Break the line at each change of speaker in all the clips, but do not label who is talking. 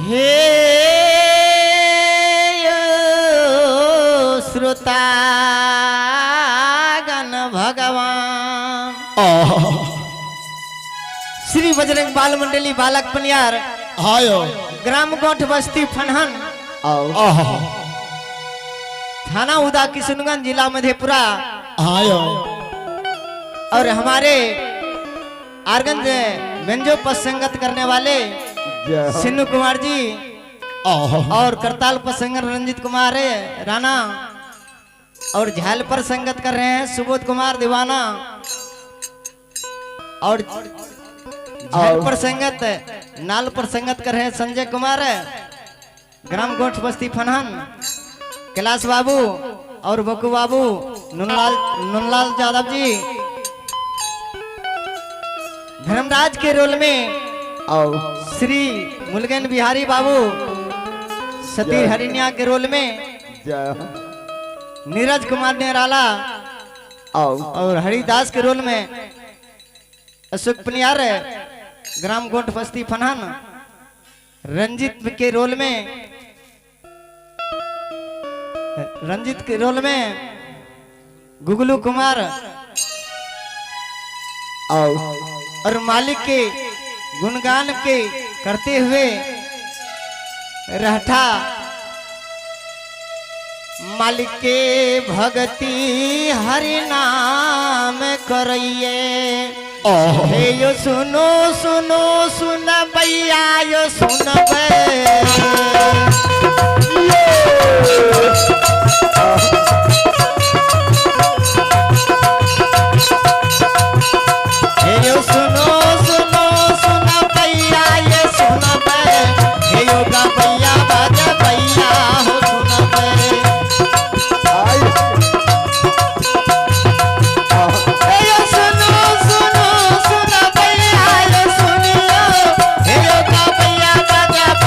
हे श्रोतागण भगवान। श्री बजरंग बाल मंडली बालक पनियार
आयो
ग्राम गोठ बस्ती फनहन
आहा
थाना उदा किशनगंज जिला मधेपुरा
आयो
और हमारे आरगंज व्यंजो पर संगत करने वाले सिन्नू कुमार जी
आहा
और करताल पर संगत रंजित कुमार राणा और झाल पर संगत कर रहे हैं सुबोध कुमार दीवाना और झाल पर संगत नाल पर संगत कर रहे हैं संजय कुमार ग्राम गोठ बस्ती फनहन कैलाश बाबू और बकू बाबू नुनलाल नुनलाल यादव जी धर्मराज के रोल में श्री मुलगन बिहारी बाबू सती हरिनिया के रोल में नीरज कुमार निराला और हरिदास के रोल में अशोक पनियार ग्राम गोंठ बस्ती फनहन रंजित के रोल में रंजित के रोल में गुगलू कुमार और मालिक के गुणगान के करते हुए रहठा मालिक के भक्ति हरि नाम करइए। हे यो सुनो सुनो सुन भैया यो सुन हे यो सुनो सुनो सुन भैया ये सुन हे यो गा भैया बाज भैया हो सुन हे यो सुनो सुनो सुन भैया ये सुनियो हे यो गा भैया बाज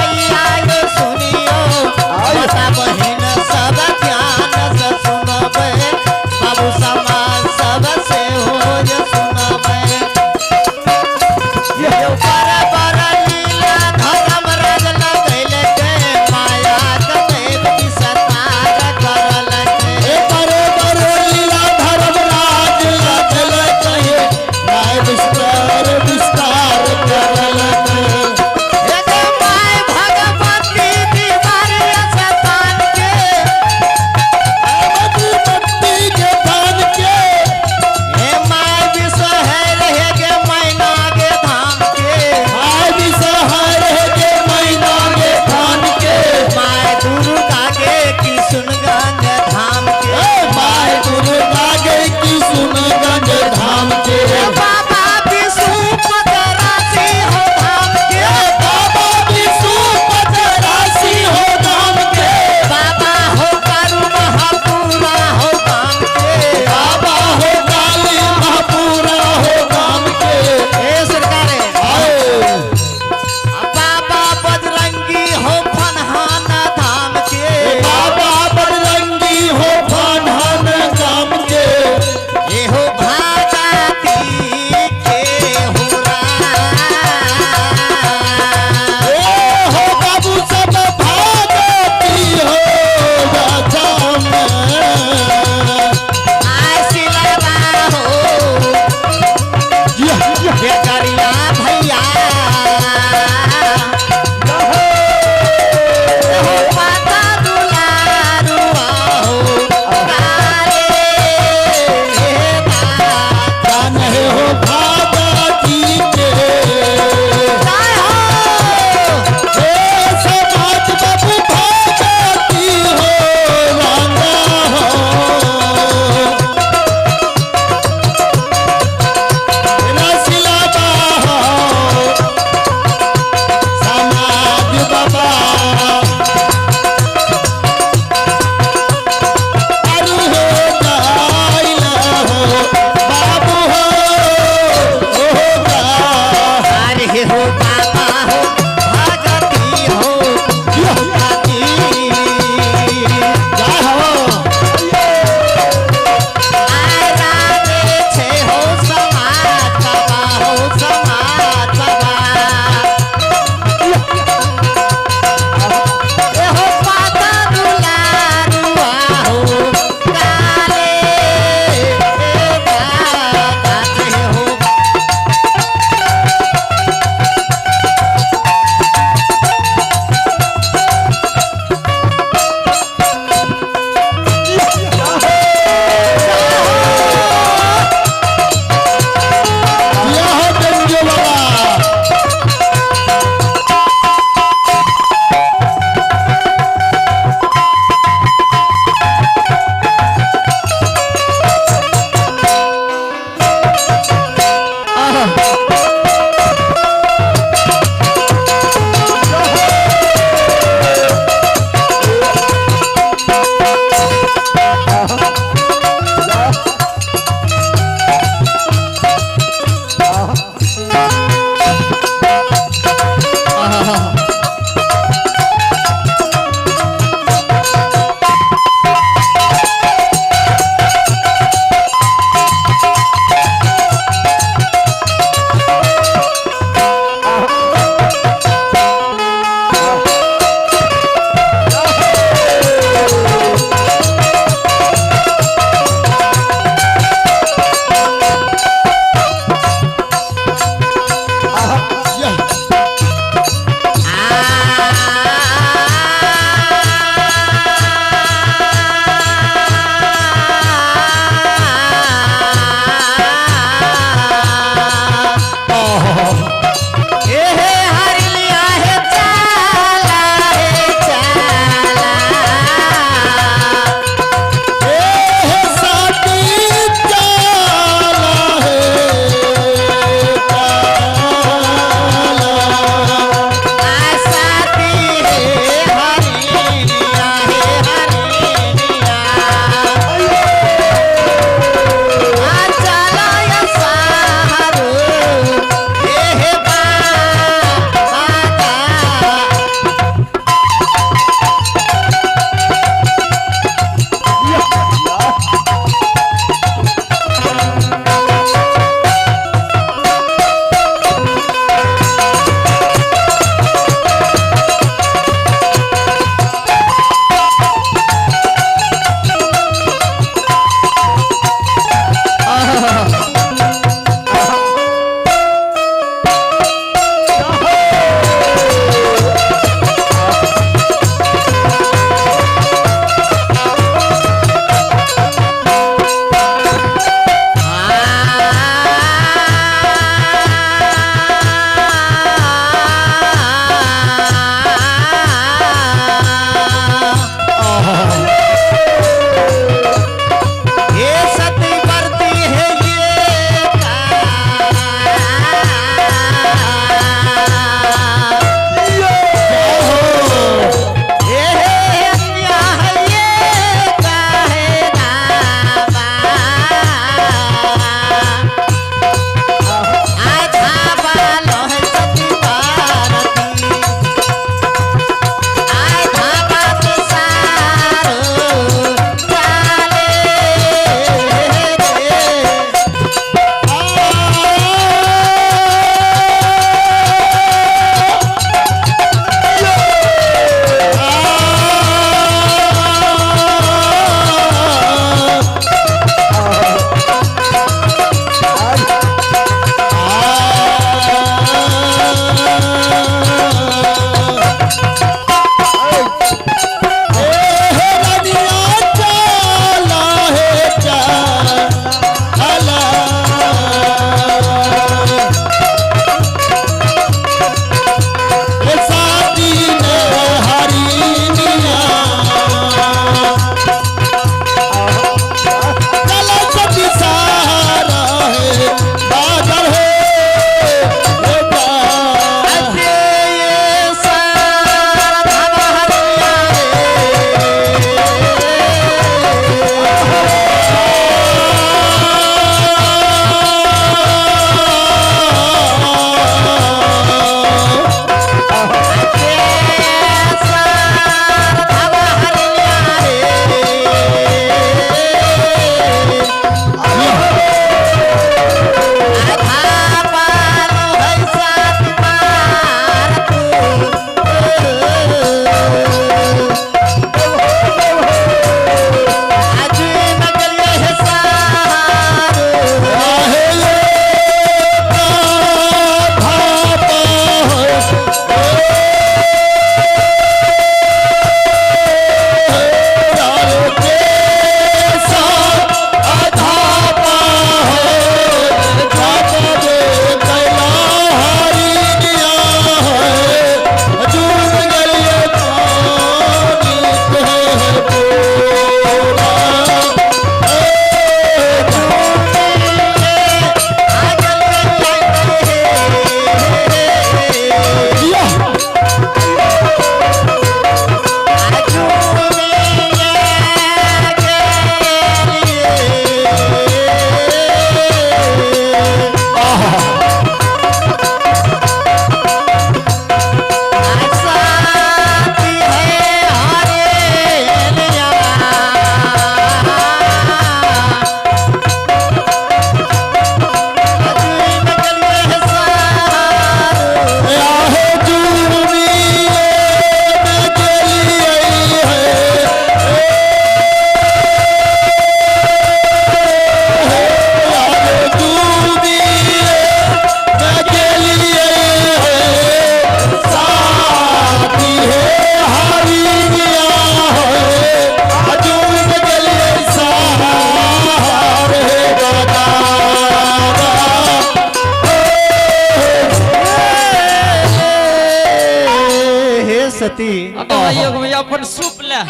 सती।
अगमैयो गमैयो अपन सूप ले।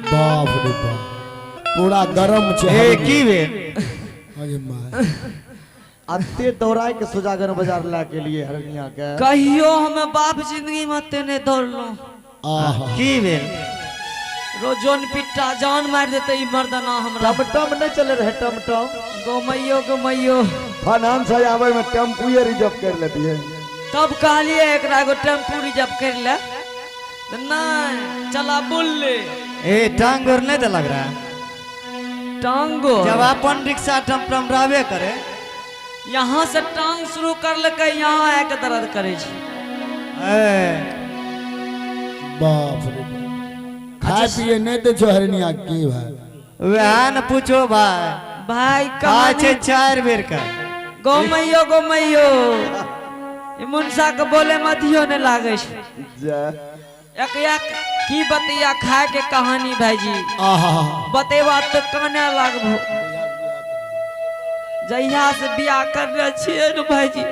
बाप रे बाप, पूरा गरम छै।
ए की भेल?
अरे माय,
अते दौड़ाय के सुजागर बाजार ला के लिए हरनिया के।
कहियो हमें बाप जिंदगी में अते नहीं दौड़लो।
आहा।
की भेल?
रोजोन पिट्टा जान मार देते ई मर्दाना हमरा।
टमटम नहीं चले रहे टमटम।
गमैयो गमैयो
फनान से आवे में टेम्पुए रिजर्व कर लेती है।
तब कहलिए एकरा एगो टेम्पू रिजर्व कर ले, नहीं चला बोल ले।
ए टांग और नहीं तो लग रहा
टांगो
जब अपन रिक्शा टमटम रहबे करे।
यहाँ से टांग शुरू कर लके यहाँ आके दर्द करे छी।
बाप रे, खाए पिए नहीं दे छो हरनिया की भाई?
वह न पूछो भाई।
भाई
खाए छे 4 बेर का।
गमैयो गमैयो ई मुनसा के बोले मधियो ने लागे छे। एक एक की बतिया खाए के कहानी भाईजी।
आहा।
बतेबा तो काने लागबो। जहिया से बियाह करने छियै ने भाईजी।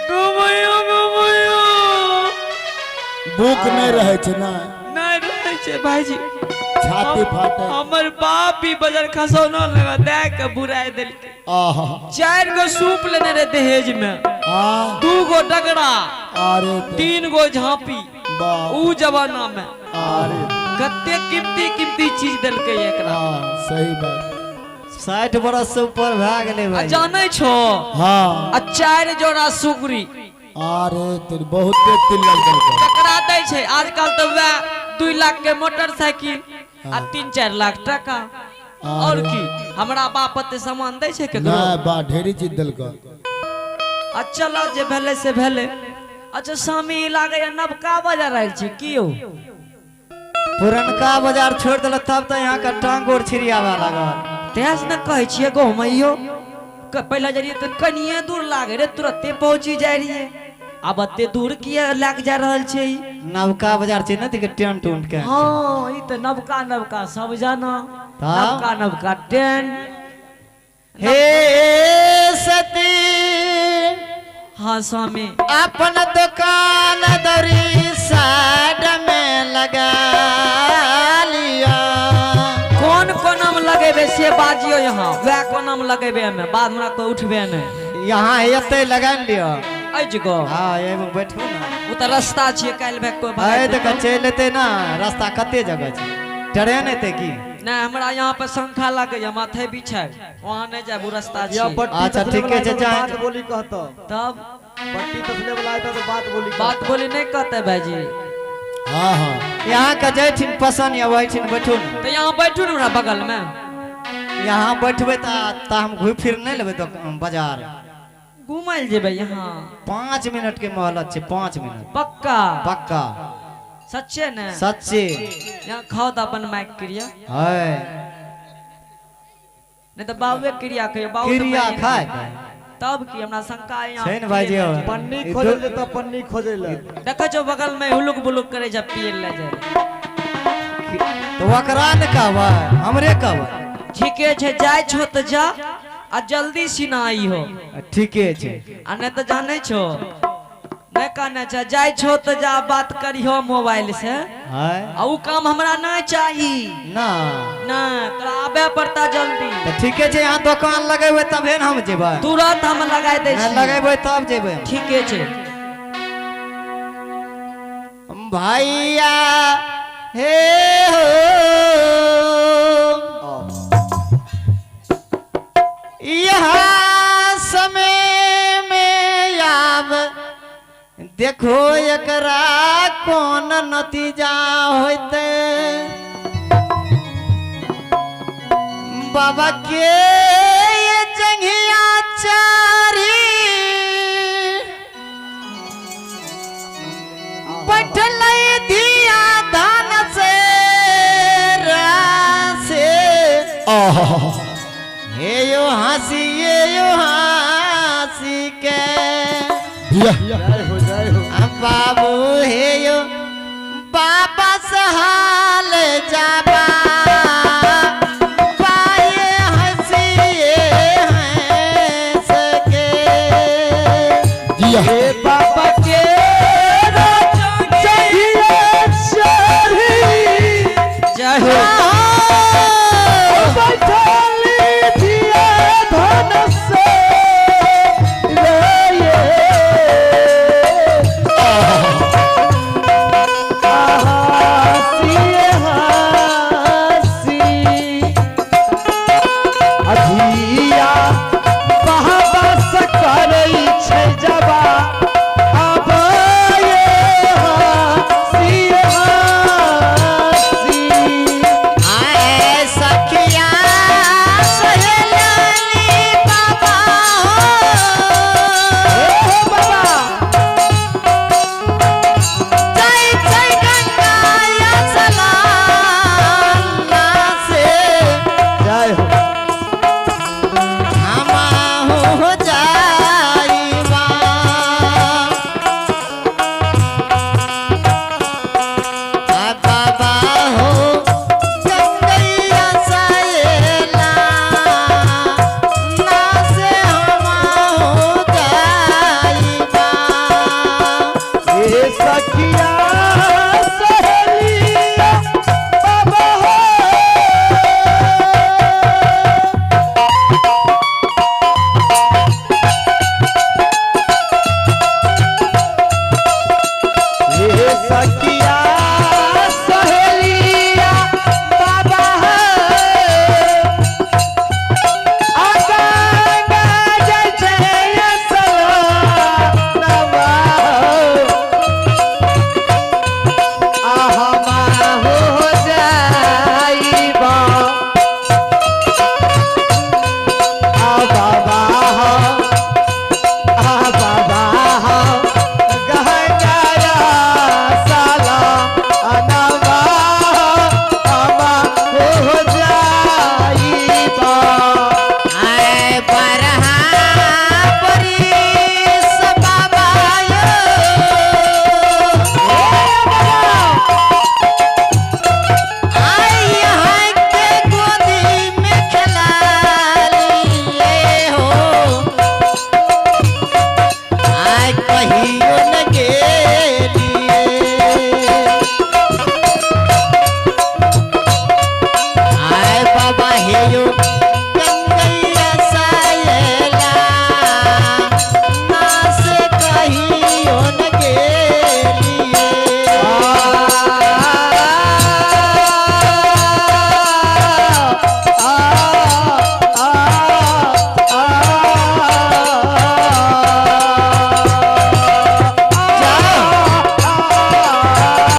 गमैयो गमैयो
भूख नहीं रहे छे ना?
नहीं रहे छे भाईजी।
छाती फाटे।
हमर बाप भी बजर खसौना लगा दे के बुराई देलकै।
आहा।
4 गो सूप लेने रहे दहेज में, 2 गो डगरा,
अरे
3 गो झांपी। ऊ जमाना में
अरे
कते कीमती कीमती चीज देलकै एकरा।
सही बात।
60 बरस से ऊपर भए गेलै भाई।
जानै छो?
हाँ।
आ 4 जोड़ा सुगरी।
अरे तेरे बहुते तिल लग गेल।
ककरा दै छै आजकल तो वह 2 लाख के मोटरसाइकिल आ 3-4 लाख टका। और की हमरा बाप एते सामान दै छै केकरो?
ना बा ढेरी चीज देलको।
आ चल जे भेलै से भेलै। अच्छा स्वामी लागै नबका बाजार आयल छी की हो?
पुरनका बाजार छोड़ देल तब तो यहाँ का टांग गोड़ छिड़ियावे लागल।
तें से न कहै छियै गहुमैयो पहले जरिए तो कनिए दूर लागे रे तुरते पहुंची जाय रहिए, आब एते दूर किया लाग जा रहल छै?
नवका बाजार छै ने ते टेंट उंट के।
हां ई त नवका नवका सब जाना, नवका नवका टेंट।
हे सती।
हाँ स्वामी।
अपन दुकान दरी साइड में लगा लिया।
कौन कोना में लगेबे से बाजियो यहाँ, वह कोना में लगेबे हमें बाद में कोई उठबे नहीं।
यहाँ एते लगा लियो।
अजगो।
हाँ ये बैठू ना।
वो तो रास्ता छिए काल्हि भाई कोई
भाई तो चलि एते ना, रास्ता कते जगह छै, ट्रेन एते की
नहीं? हमरा यहाँ पे शंखा लागे माथे बिछाय वहाँ नहीं जाए, वो रास्ता छिए।
अच्छा ठीक है,
बात बोली कहतो
तब
पट्टी तसले वाला आता तो बात बोली,
बात बोली नहीं कहते भाईजी।
हाँ हाँ
यहाँ का जैठिन पसंद या वहीठिन बैठू
तो यहाँ बैठू ना हमरा बगल में।
यहाँ बैठबे त हम घूम फिर नहीं लेबै तो बाजार
घुमल जेबै। यहाँ
5 मिनट के मोहलत छै, 5 मिनट
पक्का
पक्का।
सच्चे ने?
सच्चे।
यहाँ खाओ त अपन माइक क्रिया
है
नहीं तो बाबे क्रिया कहियो, बाबू
क्रिया खाए
तब की हमरा शंका है।
छै ने भाईजी?
पन्नी खोजल जेता, पन्नी खोजै ले
देखै छौ बगल में हुलुक बुलुक करे जब पिए ले जाए
तो ओकरा ने कहबै हमरे कहबै।
ठीके छै, जाय छो त जा आ जल्दी सिनाई हो।
ठीके छै।
आ नहीं तो जानै छो नहीं कहने छै जाय छो त जा बात करिहो मोबाइल से। आ उ काम हमरा नहीं चाही
ना
ना तोरा आबे पड़ता जल्दी।
त ठीके छै, यहाँ दुकान लगेबै तबे न हम जेबै।
तुरंत हम लगाय दै छी।
लगेबै तब जेबै।
ठीके छै
भैया। हे हो यहाँ समय में आब देखो एकरा कौन नतीजा होते। बाबा के जंघिया चारी बैठल धिया धान से रासे। हे यो हंसी ये यो हंसी के
जय हो जय हो
बाबू। हे यो बाबा सहाल जाबा पाए हंसी हंस के।
हे
बाबा के
सखिया।